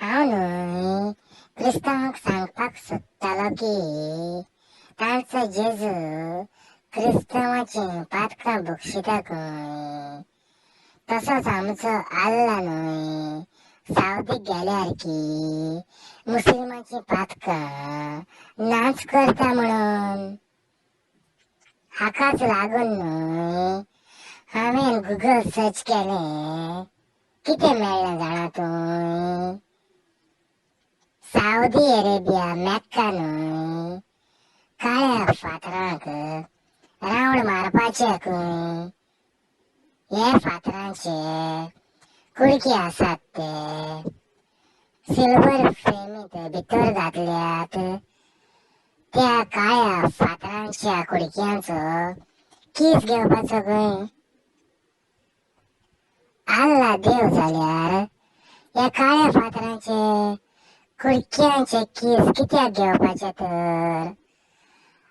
हांव न्हय क्रिस्तांवांक सांगपाक सोदतालो की तांचो जेजू क्रिस्तांवाचीं पातकां बक्षिता खंय, तसोच आमचो आल्ला न्हय सावदीक गेल्यार की मुस्लिमांचीं पातकां नाच करता म्हणून. हाकाच लागून न्हय हांवें गुगल सर्च केलें. कितें मेळ्ळें जाणा तूं? सावदी अरेबिया मॅक्का न्हय काळ्या फातरांक रावंड मारपाचे खंय. हे फातरांचे कुडके आसात ते सिल्वर फ्रेमींत भितर घातल्यात. त्या काळ्या फातरांच्या कुडक्यांचो कीस घेवपाचो खंय. आल्ला देव जाल्यार ह्या काळ्या फातरांचे कुडक्यांचे कीस कित्याक घेवपाचे तर?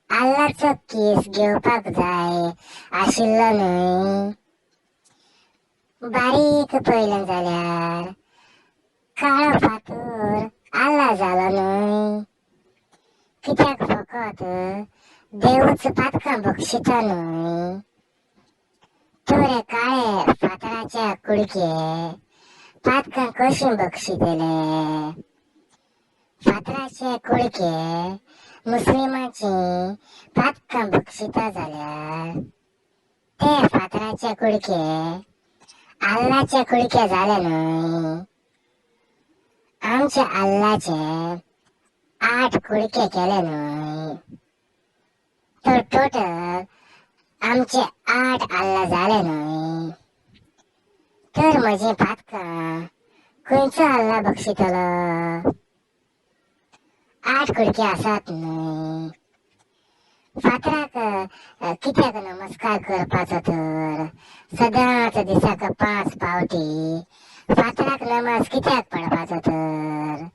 आल्लाचो कीस घेवपाक जाय आशिल्लो न्हय. बारीक पळयलें जाल्यार काळो फातर आल्ला जालो न्हय. कित्याक फकत देवूच पातकां बक्षिता न्हय. तर हे काळे फातराच्या कुडके पातकां कशीं बक्षितले? फातराचे कुडके मुस्लिमाचीं पातकां बक्षिता जाल्यार ते फातराचे कुडके आल्लाचे कुडके जाले न्हय. आमच्या आल्लाचे 8 कुडके केले न्हय, तर टोटल आमचे 8 आल्ला जाले न्हय. तर म्हजीं पातकां खंयचो आल्ला बक्षितलो? 8 कुडके आसात न्हय. फातराक कित्याक नमस्कार करपाचो तर? सदांच दिसाक 5 पावटी फातराक नमाज कित्याक पडपाचो तर?